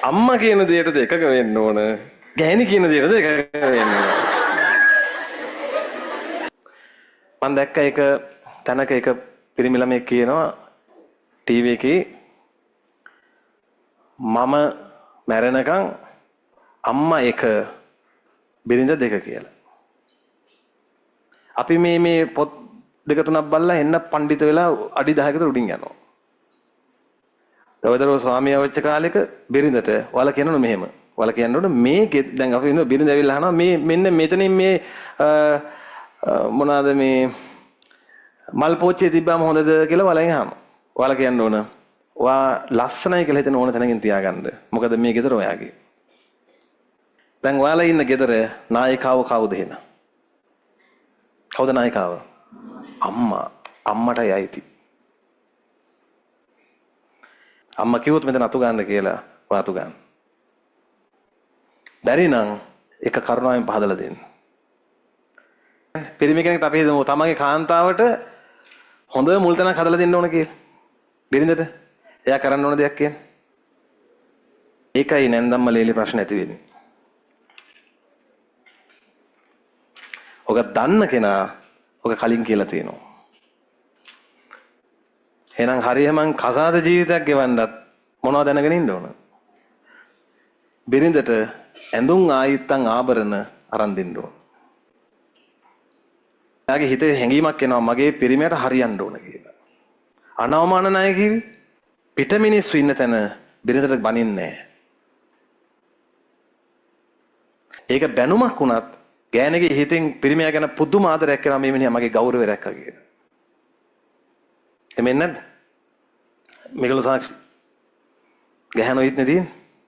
අම්මා කියන දෙයටද එකග වෙන්න ඕන, ගෑණි කියන දෙයටද එකග වෙන්න ඕන. මම දැක්ක එක තැනක එක පිරිමි ළමයෙක් කියනවා ටීවී එකේ, මම මැරෙනකන් අම්මා එක බිරිඳ දෙක කියලා. අපි මේ මේ පොත් දෙක තුනක් බලලා එන්න පඬිත වෙලා අඩි 10ක විතර උඩින් යනවා. දවදරෝ ස්වාමියා වෙච්ච කාලෙක බිරිඳට ඔයාලා කියනවනේ මෙහෙම. ඔයාලා කියන්න ඕන මේ දැන් අපි ඉන්න බිරිඳ ඇවිල්ලා අහනවා මේ මෙන්න මෙතනින් මේ මොනවාද මේ මල් පෝච්චිය තිබ්බම හොඳද කියලා ඔයාලගෙන් අහනවා. ඔයාලා කියන්න ඕන ඔයා ලස්සනයි කියලා හිතෙන ඕන තැනකින් තියාගන්න. මොකද මේ ගෙදර ඔයාගේ. දැන් ඔයාලා ඉන්න ගෙදර නායිකාව කවුද එහෙනම්? කවුද නායිකාව? අම්මා. අම්මටයි අයිති. අම්මා කිව්වොත් මෙතන අතු ගන්න කියලා ඔයා අතු ගන්න. බැරි නම් එක කරුණාවෙන් පහදලා දෙන්න. පිරිමි කෙනෙක්ට අපි හිතමු තමන්ගේ කාන්තාවට හොඳ මුල් තැනක් හදලා දෙන්න ඕන කියලා. බිරිඳට එයා කරන්න ඕන දෙයක් කියන්නේ. ඒකයි නැන්දම්ම ලේලි ප්‍රශ්න ඇති වෙන්නේ. ඔක දන්න කෙනා ඔක කලින් කියලා තියෙනවා. එහෙනම් හරියම කසාද ජීවිතයක් ගෙවන්නත් මොනවද දැනගෙන ඉන්න ඕන? බිරිඳට ඇඳුම් ආයිත්තන් ආභරණ අරන් දෙන්න ඕන. එයාගේ හිතේ හැඟීමක් එනවා මගේ පිරිමියාට හරියන්න ඕන කියලා. අනවමාන ණය කිවි පිට මිනිස්සු ඉන්න තැන බිරිඳට බනින්නේ නැහැ. ඒක බැනුමක් වුණත් ගෑණිගේ හිතෙන් පිරිමියා ගැන පුදුම ආදරයක් එනවා, මේ මිනිහා මගේ ගෞරවය රැක්කා කියලා. එමෙන්නේ නැද්ද? මේගොල්ලෝ සාක්ෂි. ගැහණු හිටනේ තියෙන්නේ.